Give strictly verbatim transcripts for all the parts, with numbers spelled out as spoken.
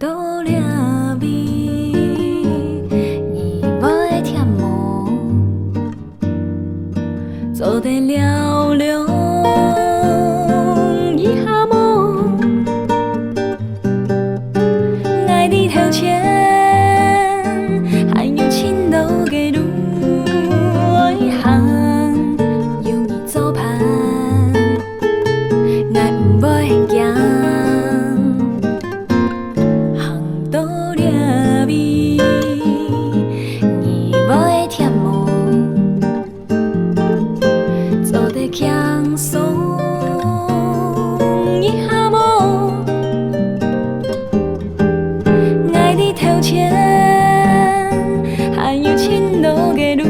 到這位，你會忝無？做得尞尞一下無？ 𠊎在頭前，還有盡多个路愛行，有你做伴，𠊎毋會驚。行到這位，你會忝無？ 做得輕鬆一下無？𠊎在頭前，還有盡多个路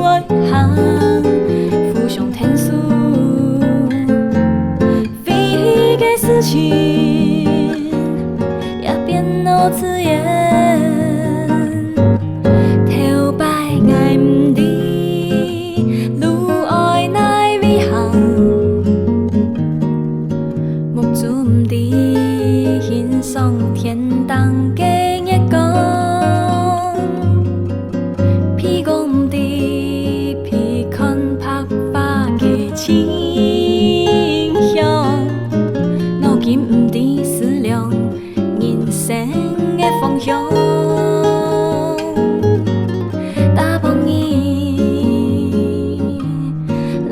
愛行，互相𢯭手，飛起个事情也變到自然。 頭擺𠊎毋知路愛哪位行，目珠毋知欣賞天頂个月光，鼻哥毋知鼻看白花个清香，腦筋毋知思量 人生个方向。打幫你，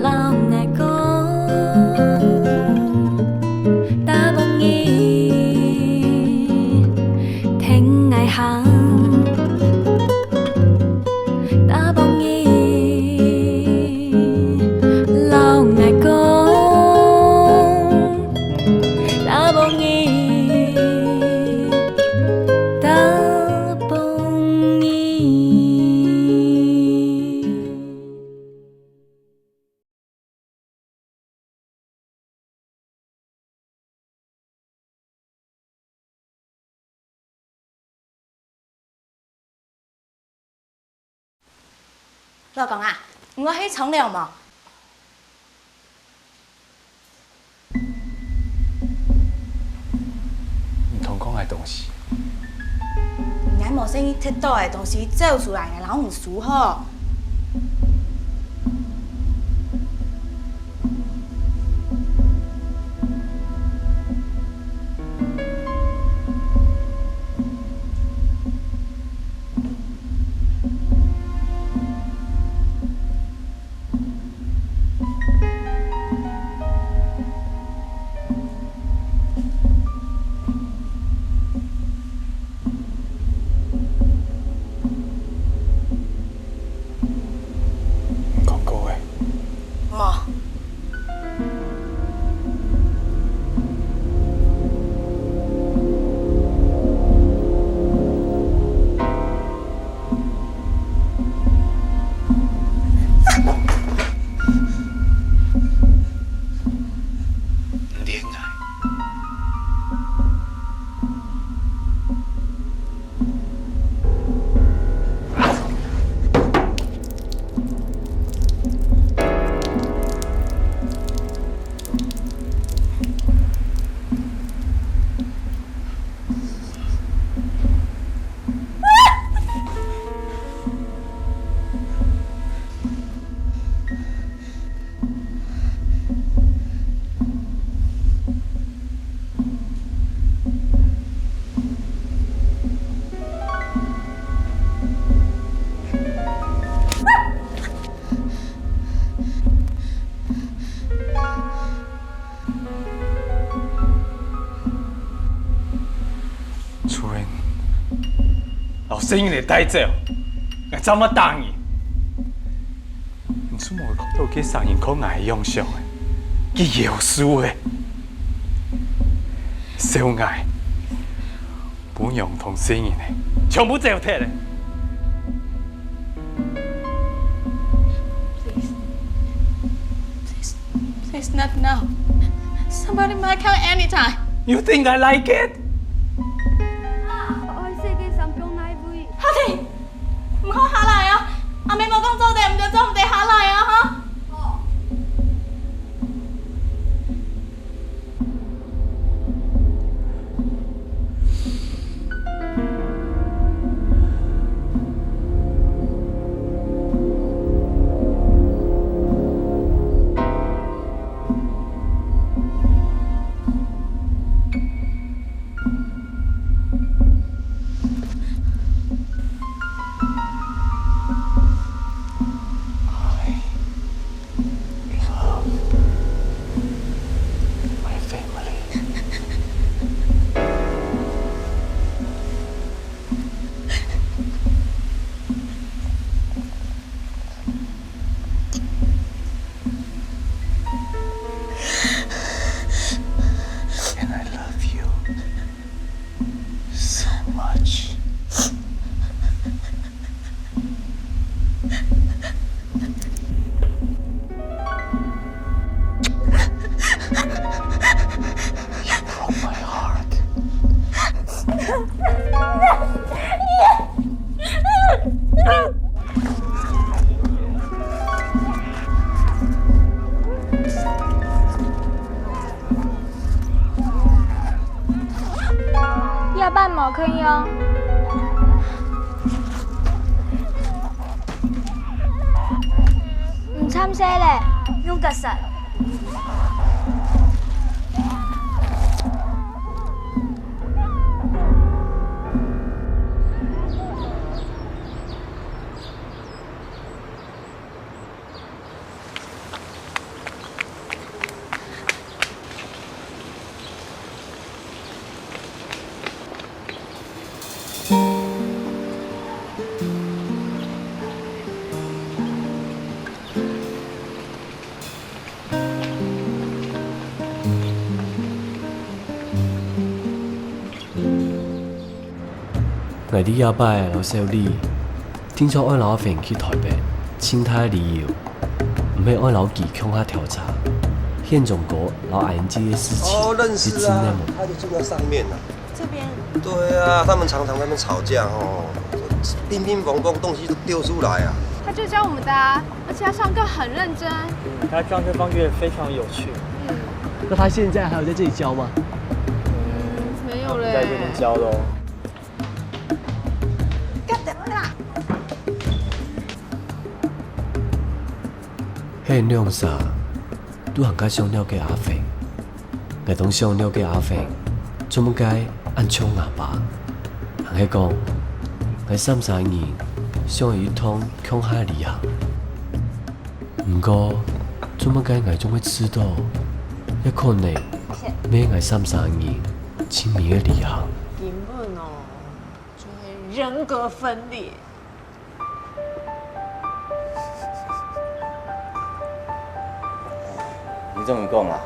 摎𠊎講，打幫你，跈𠊎行。 打幫你，摎𠊎講，打幫你，打幫你。 老公啊，你愛去沖涼無？你同講个東西。𠊎無細義忒多个東西走出來，𠊎摎你收好。 講過个。無。 主任，摎細人仔帶走，𠊎正會打你。你做麼个看到該儕人看𠊎个樣相个，佢夭壽个，笑𠊎。 餔娘同細人仔全部走忒咧。Please, please, please not now. Somebody might come anytime. You think I like it? 愛食个三種哪位？好聽，毋好下來啊！阿姆無講做得，毋就做毋得下來啊！哈！阿爸無肯用。毋參細咧。用得使。 𠊎這擺摎小李，定著愛摎阿芬去臺北，盡大个理由，毋係愛摎佢共下調查，現場哥摎阿英姊个事情，哦，認識啊，你知無？他就住在上面啊。這邊。對啊，他們常常在那邊吵架哦，乒乒乓乓，東西都丟出來啊。他就教我們的啊，而且他上課很認真。嗯，他上課方式也非常有趣。嗯。那他現在還有在這裡教嗎？嗯，沒有嘞。他不在這邊教咯。 係兩儕都還較想了解阿芬。𠊎當想了解阿芬，做麼个恁像吾爸？還係講，𠊎三儕人想愛一趟共下旅行。毋過，做麼个𠊎總會試著，也可能毋係𠊎三儕人盡美个旅行。根本哦，就係人格分裂。 你這樣講啦，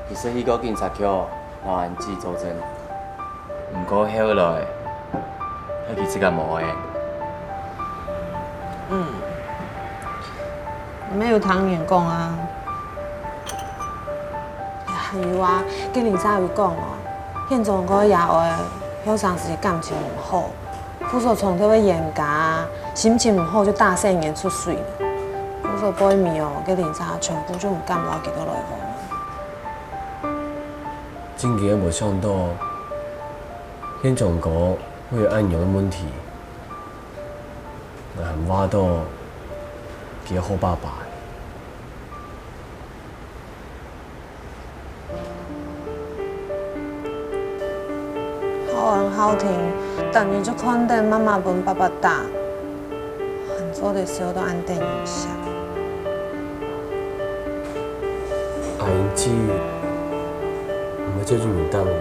其實去過警察局，摎阿英姊作證，毋過後來，係佢自家無愛。嗯，毋係有聽人講啊，還有啊，該鄰舍有講哦，現場哥也會後生時感情毋好， 故所常常會冤家，心情毋好就大細人出水。故所背尾哦，該鄰舍全部就毋敢摎佢兜來往。真个無想著，現場哥會有恁樣个問題，𠊎還話著佢係好爸爸。 好言好聽，逐日就看等媽媽分爸爸打，還做得笑到恁得人惜。阿英姊，毋會再做人當了。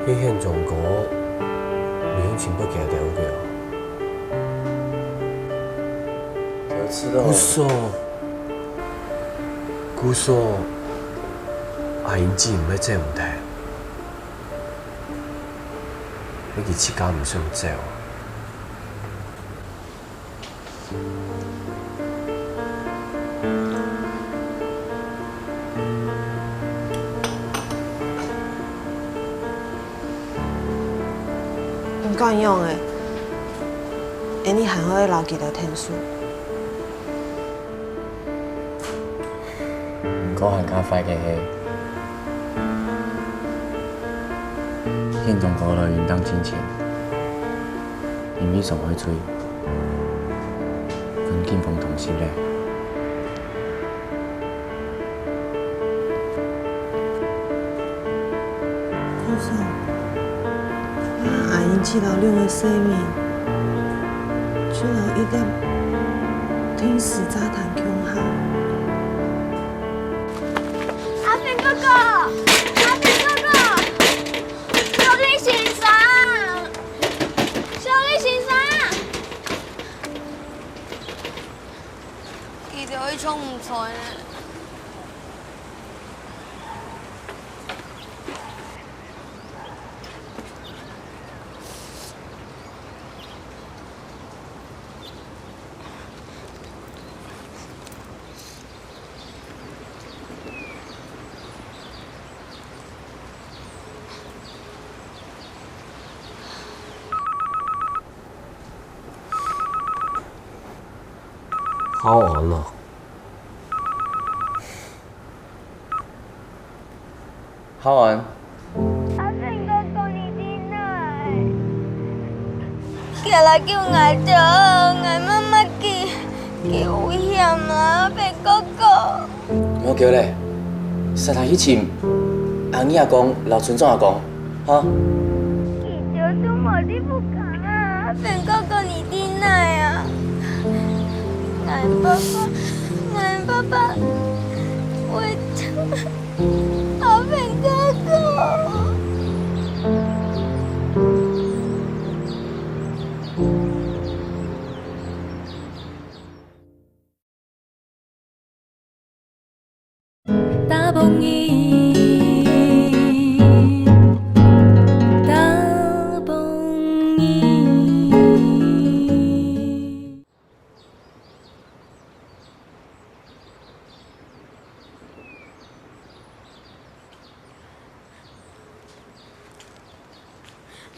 該現場哥，你有情不自禁个哦。 故所，故所，阿英姊毋會走毋忒，係佢自家毋想走。 毋管仰仔，𠊎俚還係愛摎佢兜𢯭手。毋過還較壞个係，現場哥來應當盡情，因為上海水分警方通緝咧。 故所，阿英姊摎兩个細人，就摎一粒定時炸彈共下。阿芬哥哥，阿芬哥哥，小李先生，小李先生。 佢兜一直毋睬呢。好安哦。浩安。阿芬哥哥，你在哪？佢來救𠊎兜，𠊎媽媽佢，佢危險啦，阿芬哥哥。 毋好叫咧，煞下去尋阿二阿公摎村長阿公，哈？佢兜都無在屋下啊！阿芬哥哥，你在哪啊？𠊎爸爸，𠊎爸爸，𠊎阿芬哥哥。 打殯儀，打殯儀。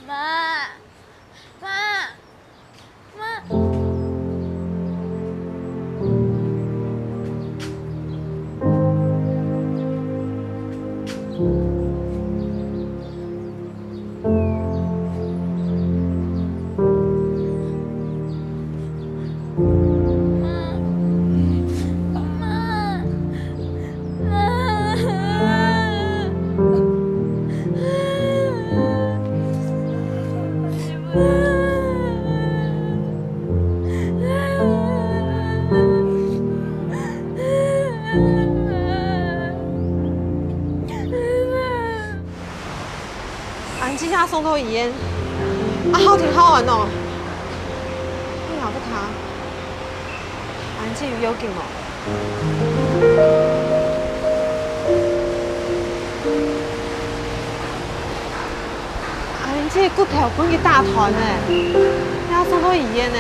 媽，媽， 媽。媽，媽。 恁樣就送到醫院，啊，好定好玩哦。你好不卡？恁樣有要緊無？ 哎，這骨頭分佢打斷呢，還送到醫院呢。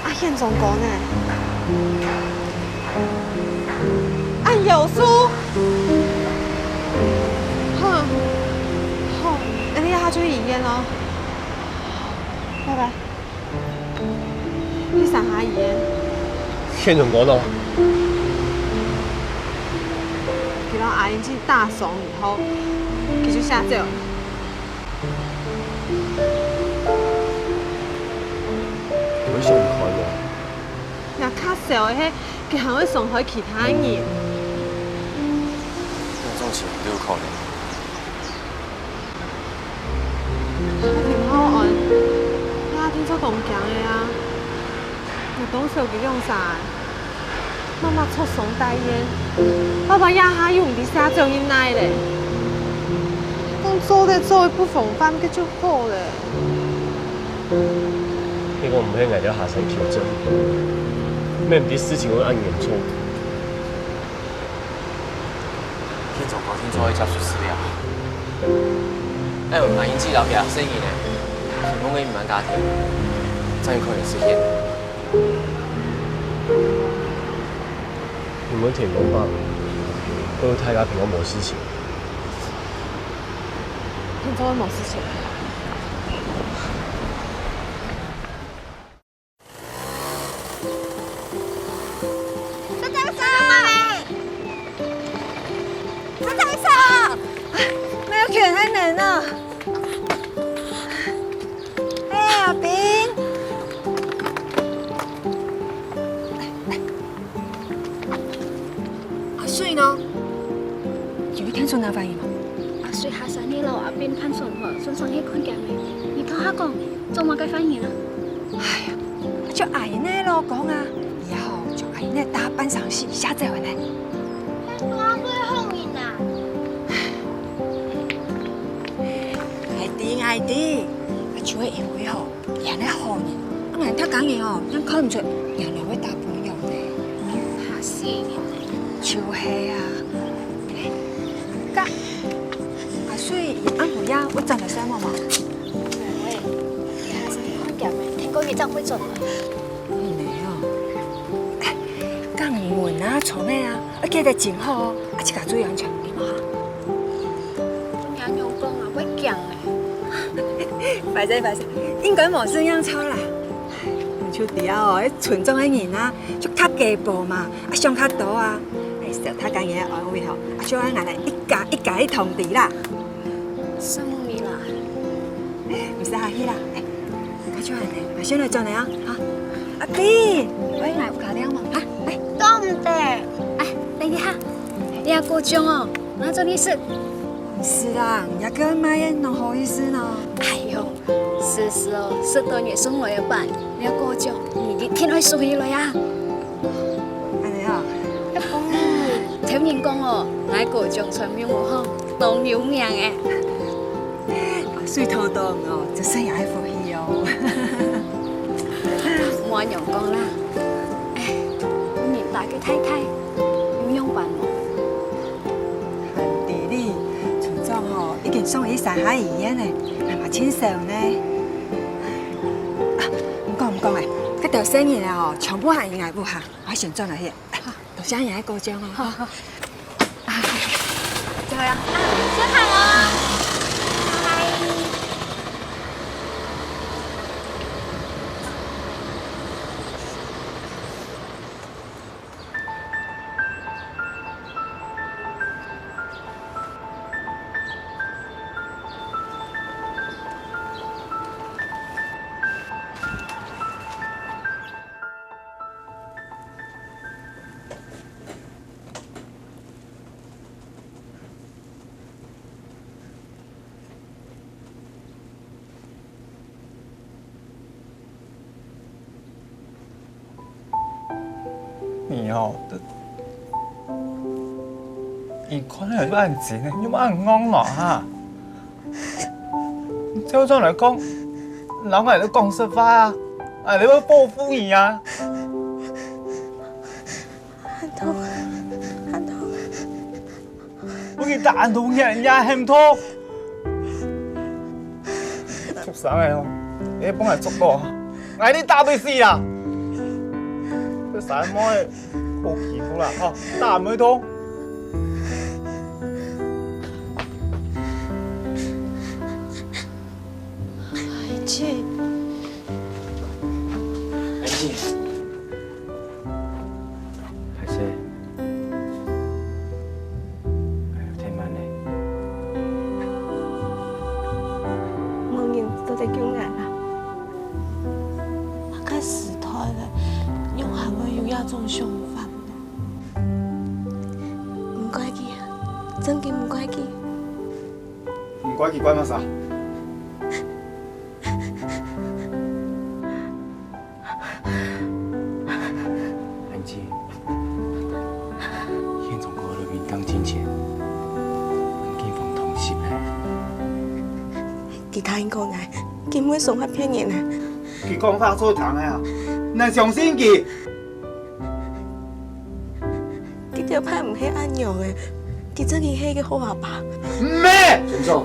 啊，顯忠哥呢？啊，有事？哼，好，恁樣下就去醫院囉。拜拜。 去三下醫院。顯忠哥呢？佢摎阿英姐打爽以後，佢就先走。為啥毋看呢？若較少个，佢還會傷害其他人。這種情形都有可能。 阿婷好安，這定著當驚个啊！𠊎當愁佢兩儕，媽媽著傷在院，爸爸這下又毋知寫走去哪咧。當做得做个不防範，該就好咧。這个毋係𠊎兜下山求證，乜毋知事情會恁嚴重。 顯忠哥定著愛接受治療，愛有阿英姐摎佢細人仔，希望佢毋好加添，正有可能實現。你問天公伯，保佑大家平安無事情。天公伯無事情。 大大嫂！大大嫂！哎，沒有權還能啊！哎，阿斌！阿水呢？有聽出哪反應無？阿水下山个摎阿斌盤算好，順續去看佢姆。你頭下講，做麼个反應啊？哎呀， 就阿英仔老公啊，以後就阿英仔打半生死，下走呢。該多會好人啊！𠊎知，𠊎知，就係因為吼，佢係好人，啊，𠊎大家人吼，正看毋出佢會打朋友呢。怕死人呢！就係啊，該，阿水，佢暗晡夜會轉來食無？ 喂，你還係去看佢姆，天光日正會轉來。係呢哦。哎，該你問啊，床仔啊，愛記得整好哦，啊，自家注意安全，知無哈？你恁樣講啊，會驚咧。歹勢歹勢，應該無事正著啦。就知啊哦，該村莊个人啊，就較雞婆嘛，啊，想較多啊。哎，受大家个安慰吼，啊，就愛𠊎來一家一家去通知啦。承蒙你啦。毋使客氣啦，哎，該就恁呢，𠊎先來轉來啊，哈。阿斌，喂，來，有較亮無？啊，來。做毋得。哎，等一下，你个果醬哦，拿做你食。毋使啦，人家叫人買个，哪好意思呢？哎喲， 時時哦，食到你送來个飯，你个果醬，你一定愛收起來啊！恁呢啊，聽人講哦，𠊎果醬在廟口項當有名誒。水土當哦，就算也愛福氣哦。莫恁樣講啦，哎，你大个太太，有樣般無？ 還知哩，村長吼，已經送去三下醫院了，還吂盡燒呢。啊，毋講毋講誒，該兜細人仔吼，全部還在𠊎屋下，𠊎先轉來去。多謝你个果醬哦。好，好。走呀，啊，先行哦。拜拜。 你哦，這，你看了就恁真，你莫恁戇咯哈！照常來講，摎𠊎兜講實話啊，𠊎兜愛保護你啊！恁痛，恁痛！ 分你打恁多年，你還嫌痛？畜生仔哦，你放𠊎捉到，𠊎你打到死啦！這三妹好欺負啦，吼，打毋會痛。阿姊，阿姊。 歹勢，哎喲，忒慢咧。無人做得救𠊎啦。麼个時代了，仰還會有這種想法呢？毋怪佢啊，正經毋怪佢。毋怪佢怪麼儕？ 恁樣，現場過了敏感金錢，分警方通緝咧。佢答應過𠊎，佢毋會傷害別人啊。佢講話做聽个啊，你相信佢？ 佢頭擺毋係恁樣个，佢真經係一個好爸爸。毋係！村長。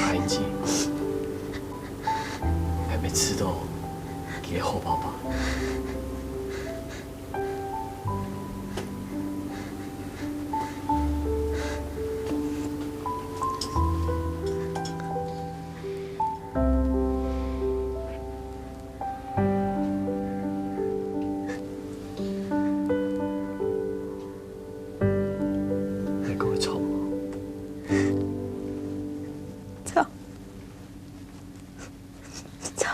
阿英姐，還沒試到佢个好爸爸。 你講个著無？著。著。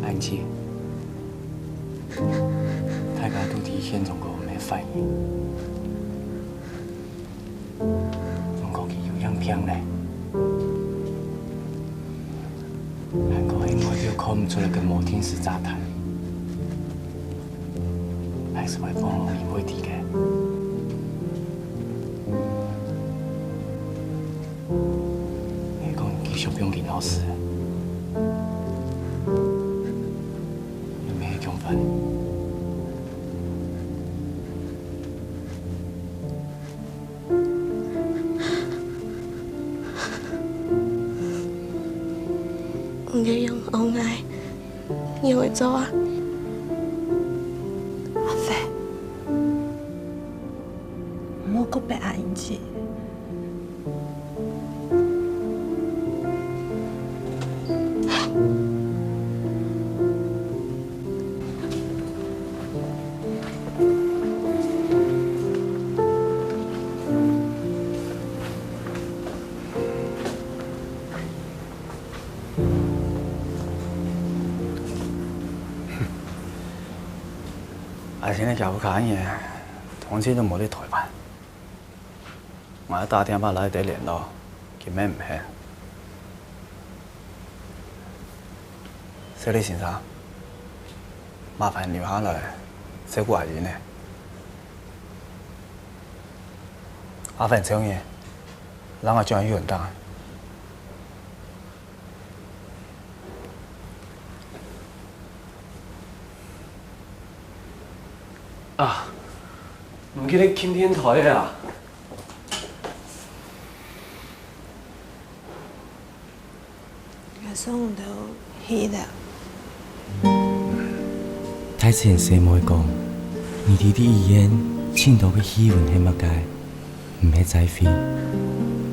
阿英姐，大家都知現場个無反應，毋過佢有影片呢，還過係外表看毋出來个無定時炸彈，還係會放落去會知个。 你講繼續放佢鬧事，又毋係共犯。你个樣，我愛你會做啊？阿飛，莫告白啊，英姐。 阿星个家務卡呢，通知都無在台灣。 𠊎打電話來得聯絡，佢乜毋肯。小李先生，麻煩留下來照顧阿英呢。阿芬，請你，讓𠊎轉去運動。 啊，毋記得撳電台啊！𠊎送你兜去了。大千細妹講，你在醫院尋到个氣氛係麼个？毋係再會，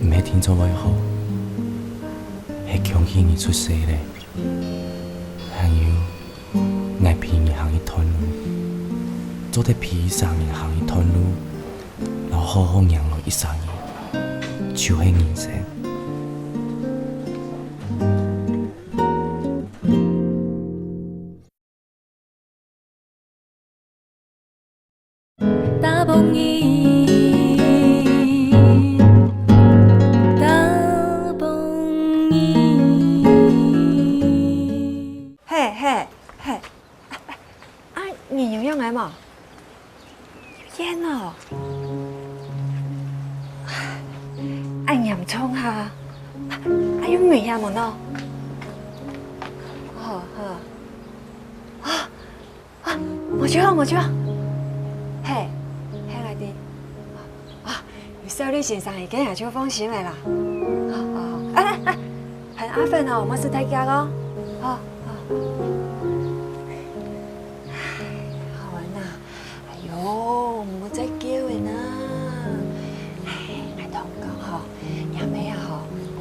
毋係定著會好，係恭喜你出世了。 還有，𠊎陪你行一段路，做得陪一儕人行一段路，摎好好䀴落一儕人，就係人生。 打幫你，打幫你。嘿，嘿，嘿，啊，你有用个無？煙哦，恁嚴重哈？啊，有危險無喏？好，好。啊， 啊，無就好，無就好。嘿，嘿，𠊎知。啊，有小李先生已經也就放心了啦。啊，啊，哎，哎，哎，喊阿芬哦，莫使忒遽哦。好，好。好玩吶。哎喲，莫再噭了吶。哎，𠊎同你講吼，若姆啊吼，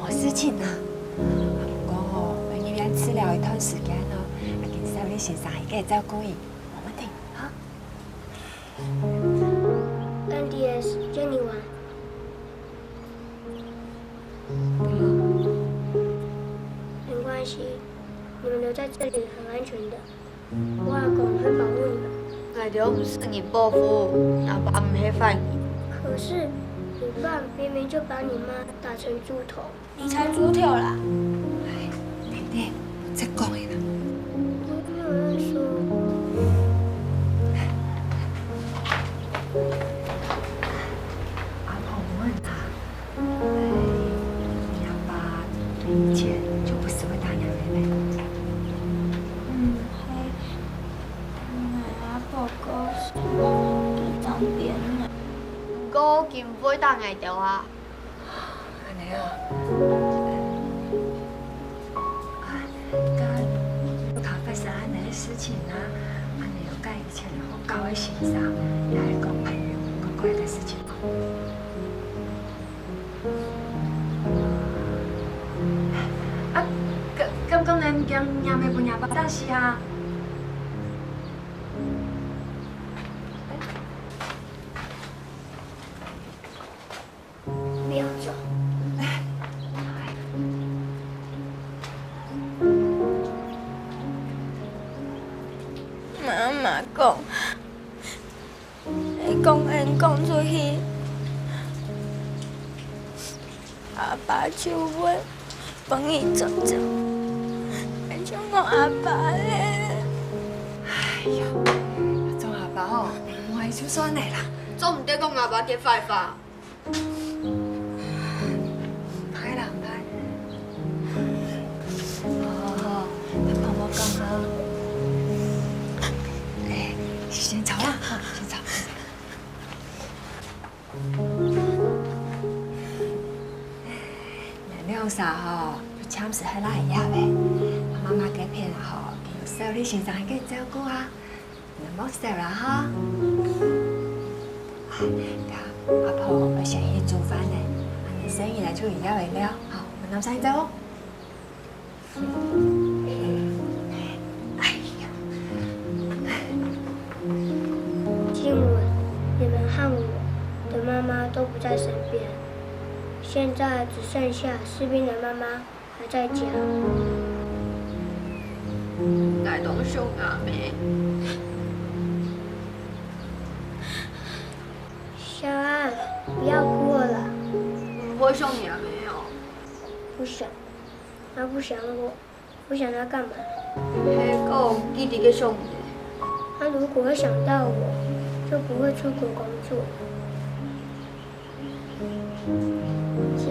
無事情啊。啊，毋過吼，愛入院治療一段時間哦，啊，跟小李先生一個照顧你。 無問題，哈？N D S借你玩。不用。沒關係，你們留在這裡很安全的。我阿公會保護你們。𠊎兜毋使你保護，阿爸毋係壞人。可是，你爸明明就把你媽打成豬頭。 你才豬頭啦！哎，弟弟，再講一下。我沒有認輸。阿婆問他，哎，你阿爸以前就不時會打你妹妹。嗯，嘿，𠊎阿婆過身，當變呢。毋過佢毋會打𠊎兜啊。 恁呢啊。啊，該又發生恁呢个事情啊，恁呢有該以前好交个先生，也係講朋友，講過个事情。啊，敢，敢講恁驚若姆分若爸打死啊？ 不要走。媽媽講，你講，你講出去，阿爸就會分你走走，你就無阿爸咧。哎喲，做阿爸哦，毋愛就算了啦。做毋得講阿爸个壞話。 毋怕啦，毋怕。好，好，好，阿婆莫講哈。哎，先坐啦，哈，先坐。恁樣式吼，就暫時係倈仔了。阿媽媽該片吼，佢有小先生還過照顧啊，你莫愁啦哈。哎，等下阿婆愛先去煮飯咧，恁樣細人仔就有藥仔了，好，𠊎等先走哦。哎呀，靜文，你們和我的媽媽都不在身邊，現在只剩下士兵的媽媽 還在家。𠊎當想阿姆。小安，不要哭了啦。你會想你阿姆哦？不想，她不想我，不想她幹嘛？係講佢在該想你。她如果會想到我，就不會出國工作。 謝你。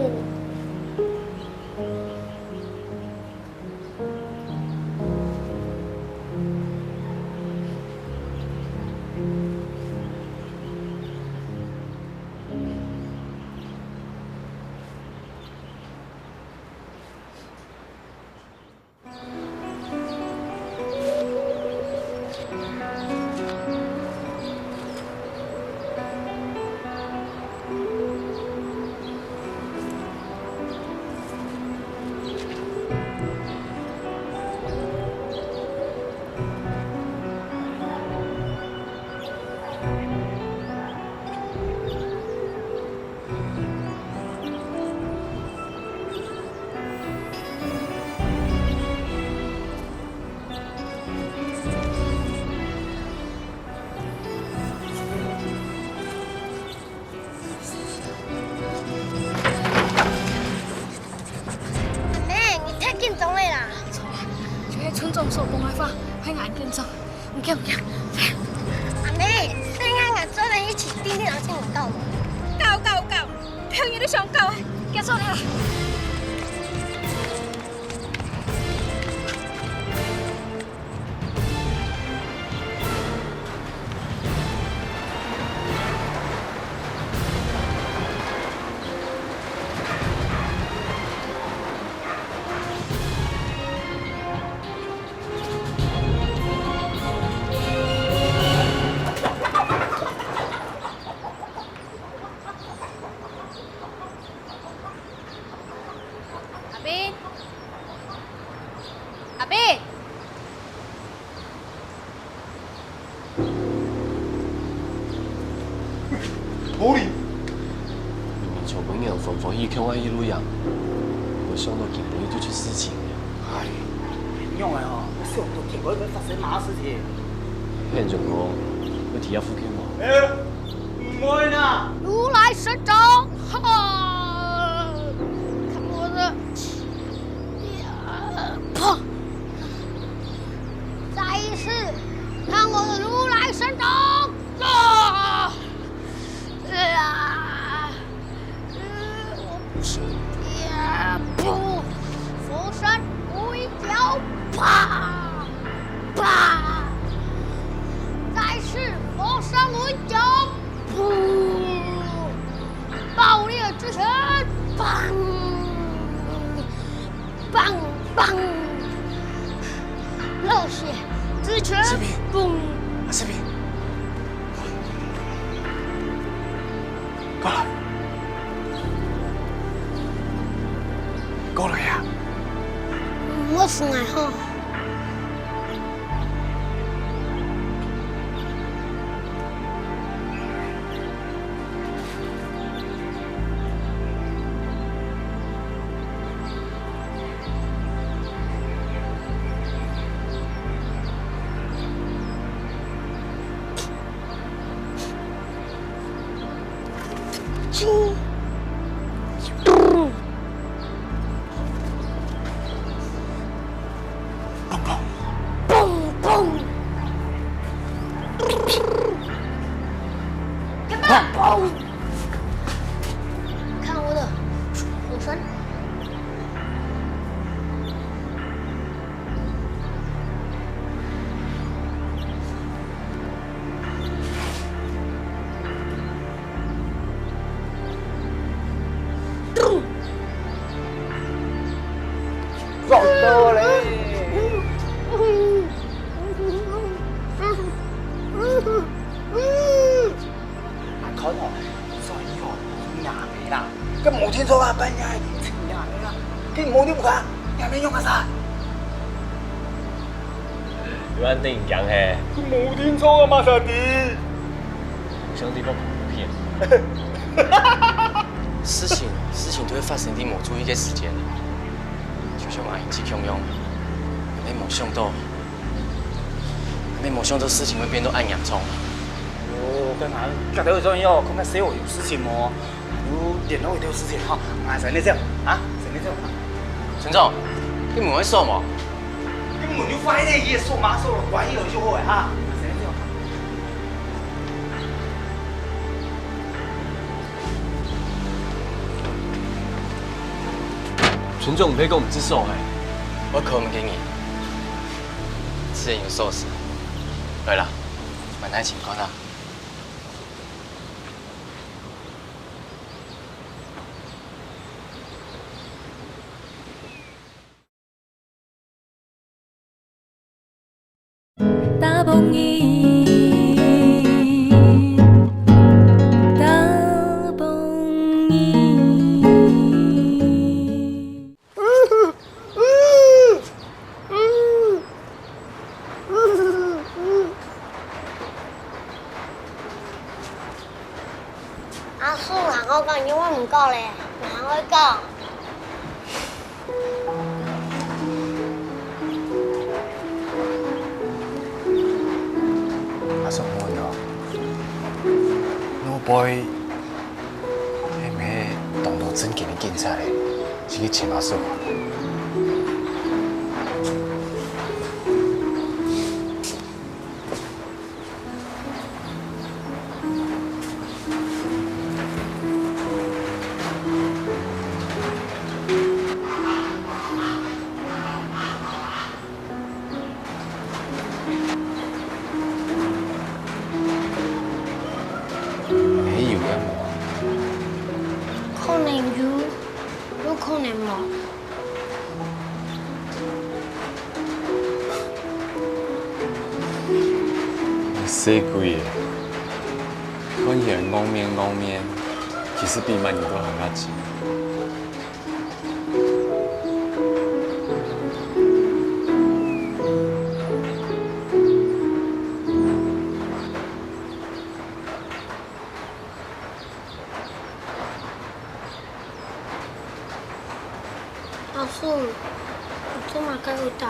阿姆，你忒緊張了啦！就係村長所講个話，害𠊎緊張。 毋驚，毋驚。阿姆，等下𠊎做得一起叮叮當叮你到無？到，到，到！別人都想到啊，結束了。 阿斌，阿斌。 無理！明明小朋友歡歡喜共下去露營，無想到今晡日就出事情了。唉，仰仔吼，想到今晡日會發生麼个事情？現場哥，會佇這附近無？欸，毋會啦！如來神掌，哈！看我的！呀，砰！ 再一次，看我的如來神掌！啊！啊！呃，我不行！呀，砰！佛山无影脚！啪！啪！再次佛山无影脚！ 噗！爆裂之拳，砰！砰！砰！热血之拳，士兵，嘣！啊，士兵，過來，過來呀！莫死𠊎吼！ 砰砰！砰砰！砰砰！看我的火神！ 撞到嘞！還沒用啊啥？有恁得人驚嘿？無定著啊，馬沙弟。兄弟，我不騙。事情，事情都會發生在無注意个時間，就像阿英姊共樣，你無想到，你無想到事情會變到恁嚴重。哦，該𠊎，該兜會做喲，看看誰有事情無？ 有聯絡一條事情哈，啊，先恁樣啊，先恁樣啊。村長，你門會鎖無？你門有壞咧，伊个鎖嘛鎖了，關起來就好了哈。先恁樣。村長，毋係講毋識鎖嘿？我敲門給你，自然有鎖匙。來啦，慢慢請，看啦。 打殕人，打殕人。 阿叔，還好講，你會毋講咧，你還會講。阿叔，我問哦，你會係毋係當多正經个警察咧，是去尋阿叔啊？ 沒有呀，無。可能有，有可能無。細鬼仔，看起來戇面戇面，其實比麼人都還較精。 阿叔，你做麼个會打𠊎？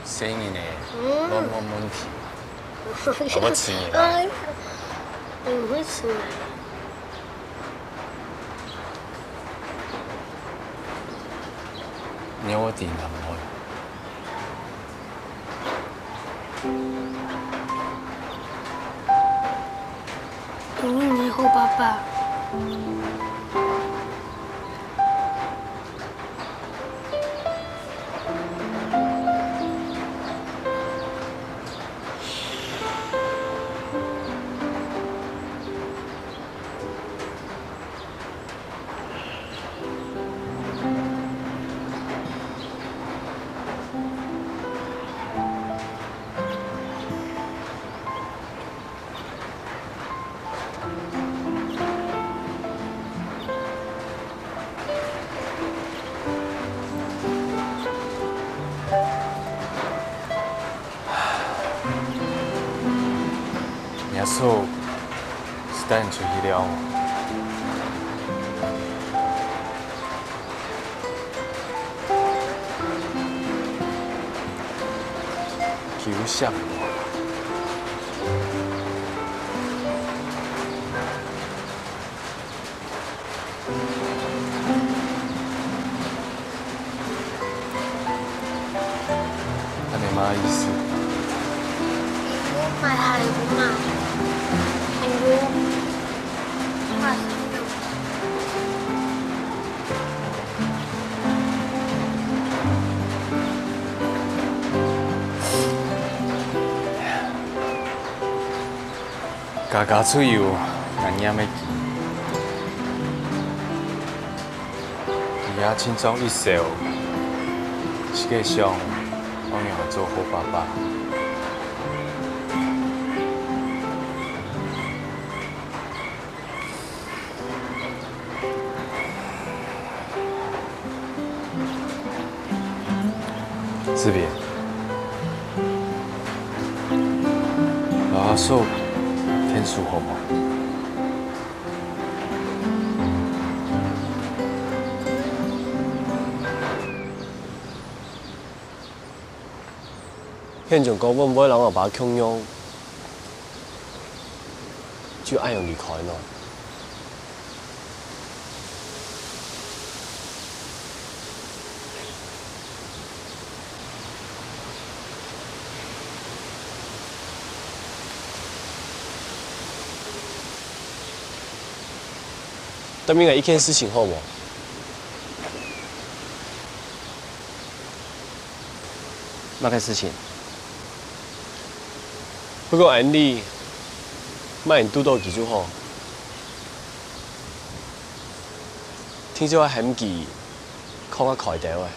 細人仔，嗯。亂問問題，好不好？哎呀，你會死啊！你有我頂難嗎？ 因為你係好爸爸。 耶穌，是帶你出去尞哦。 救惜我。恁樣麼个意思？買鞋仔嘛，還有買衫仔。 家家出遊，難念个經。佢也盡像一首，一个像我仰般做好爸爸？志偉，摎阿叔𢯭手好無？ 現在講會毋會摎阿爸共樣，就恁樣離開呢？ 答應𠊎一件事情好無？麼个事情？不過恁樣，莫人堵著佢就好。聽說還喊佢囥較開兜仔。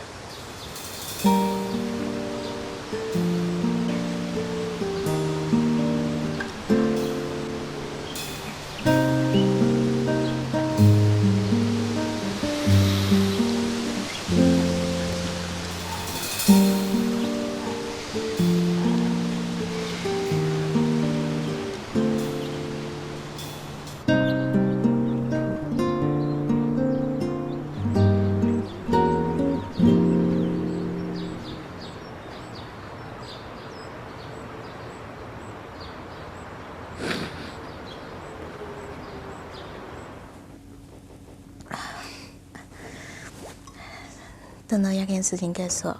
等到這件事情結束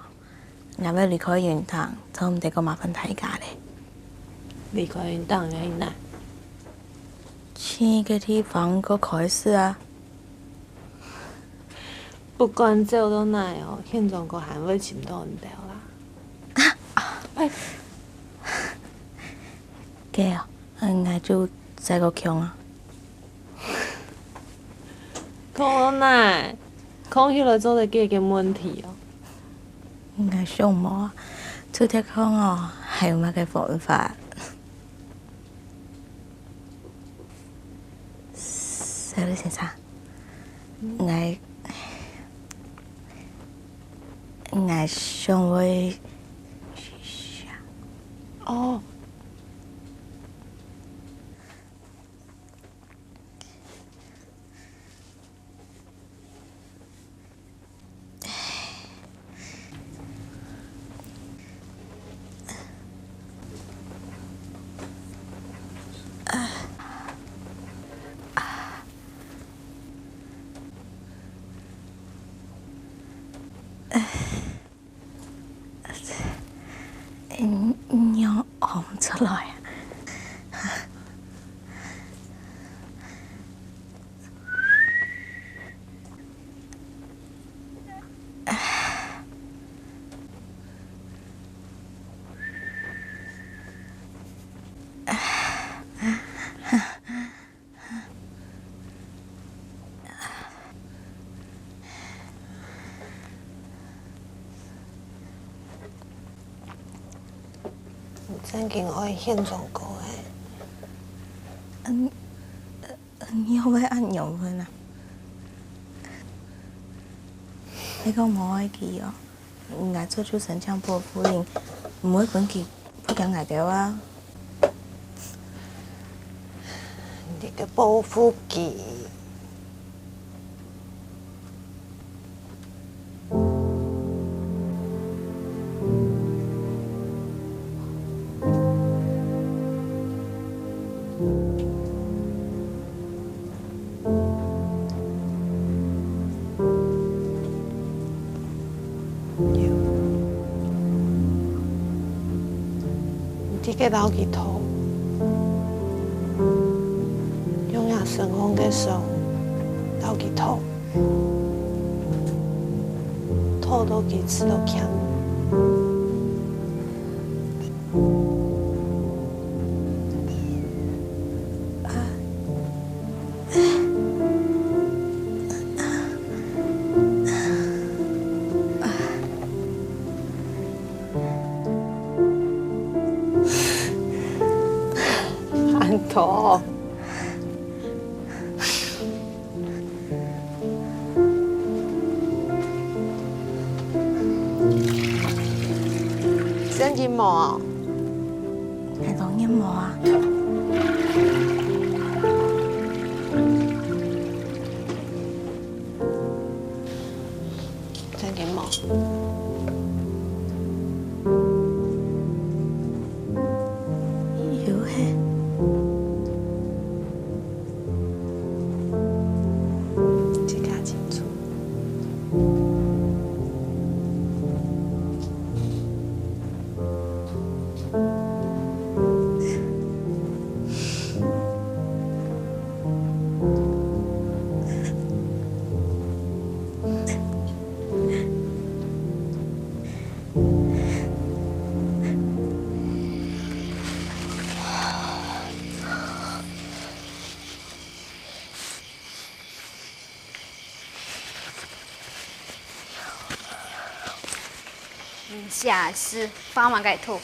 ，𠊎會離開雲頂，做毋得過麻煩大家咧。離開雲頂仰仔？去个地方過開始啊！不管走到哪哦，現在哥還會尋著你兜啦。該哦，𠊎就再過囥啊！ 囥到哪？囥起來做得解決問題哦。𠊎想無啊，除忒囥哦，還有麼个方法？小李先生，𠊎，𠊎想愛……哦， 仰恁屙毋出來啊？你正經愛現在過欸。仰會恁樣問啊？你講無愛佢哦？ 𠊎做就申請保護令，毋會分佢，會驚𠊎兜啊。你个保護佢。 你自家摎佢討，用若身項个傷摎佢討，討到佢知著慶。 啊！哦。生日無？還當然無啊。 真个無？有嘿。自家清楚。 嗯，寫詩放滿个圖，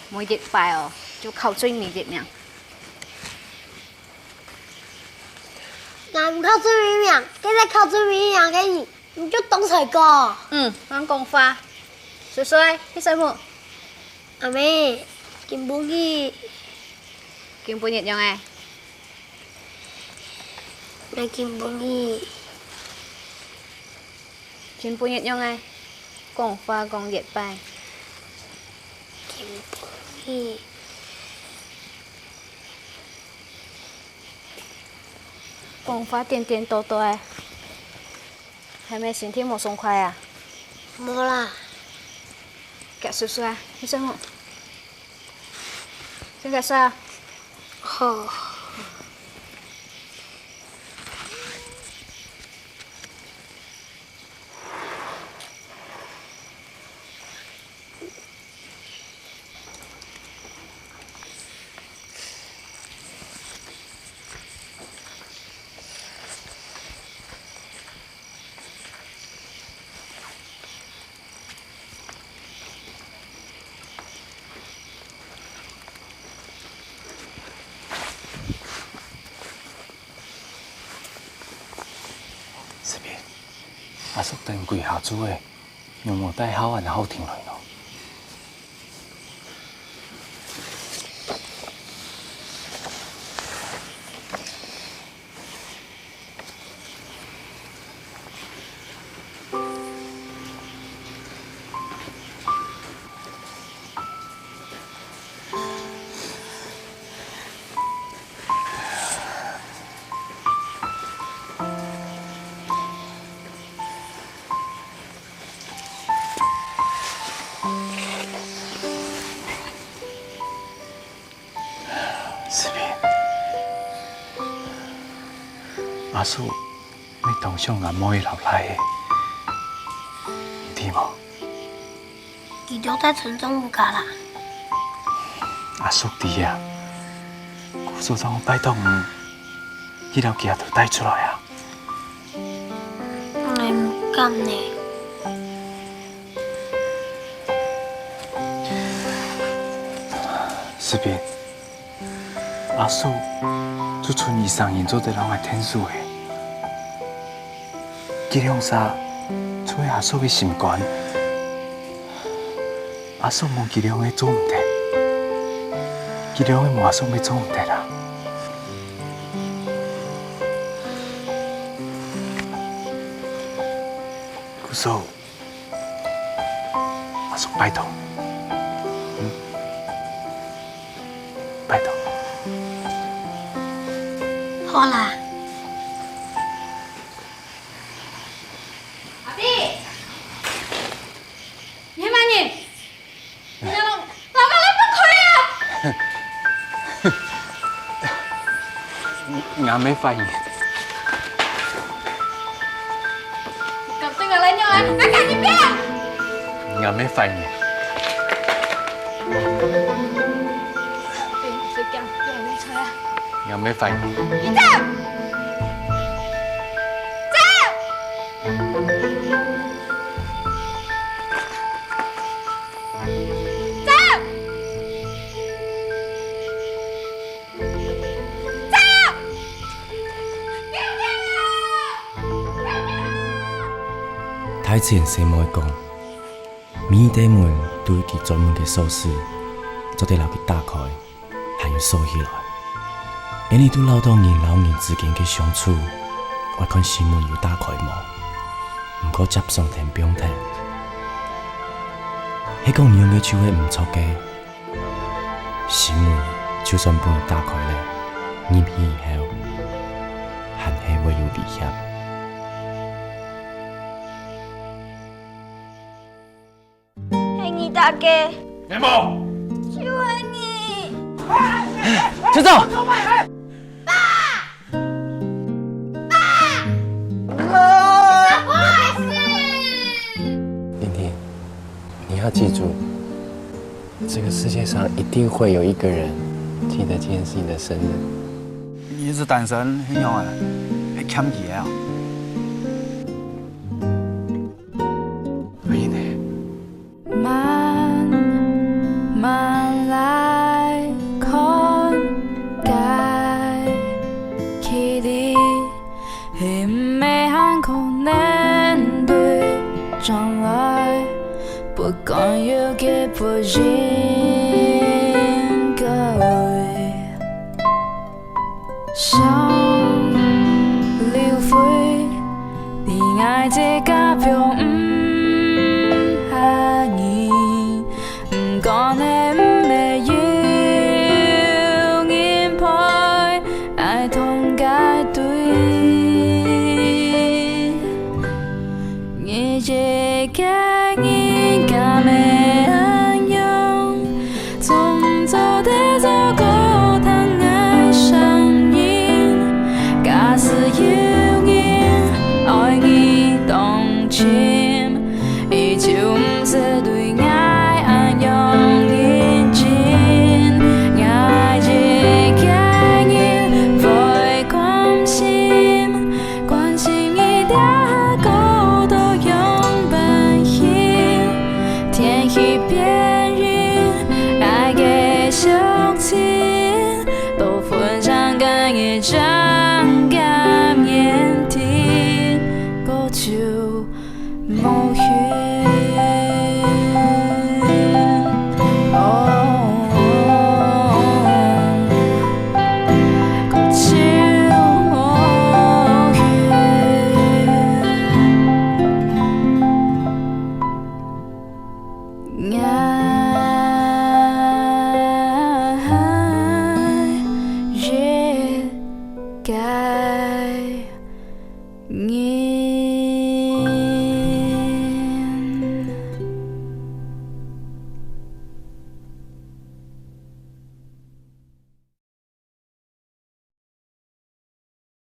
每一擺哦，就考最尾一名。𠊎毋考最尾名，該个考最尾名个人，你就當衰過。嗯，亂講話。水水，去洗碗。阿姆，今晡日。今晡日仰仔？𠊎今晡日。 今晡日仰仔？講話講一擺。今晡日。講話顛顛倒倒仔，係毋係身體無爽快啊？無啦。遽收拾啊，去洗碗。先遽收啊。好。 思敏，阿叔等歸下晝咧，仰無帶孝安孝婷來呢？ 思敏，阿叔乜當想阿妹摎倈仔，你知無？佢兜在村莊屋下啦。阿叔知啊，故所正拜託你，去摎佢兜帶出來啊。𠊎毋敢呢。 思敏，阿叔就賰你一儕人做得摎𠊎𢯭手咧。佢兩儕就係阿叔个心肝，阿叔無佢兩个做毋得，佢兩个無阿叔乜做毋得啊。故所， 阿叔拜託。嗯？拜託。好啦。阿弟，你係麼人？ 你老爸來分開啊！𠊎毋係壞人。你敢對𠊎來弄啊？𠊎趕緊變！𠊎毋係壞人。對，最驚，對，你出來。𠊎毋係壞人。你走！走！ 走！前細妹講，每一道門都有佢專門个鎖匙，做得摎佢打開，還有鎖起來。恁呢都恅著人摎人之間个相處，愛看心門有打開無，毋過接上天放忒。係講仰个就係毋著个， 心門就算分你打開了，入去以後，還係會有危險。係你打个？係無？就係你！就走！婷婷，你要記住，這個世界上一定會有一個人記得今天是你的生日。你一直單身，很好欸，還欠佢啊？可以呢。 慢慢來看，該距離係毋係還可能對將來，不管有幾不容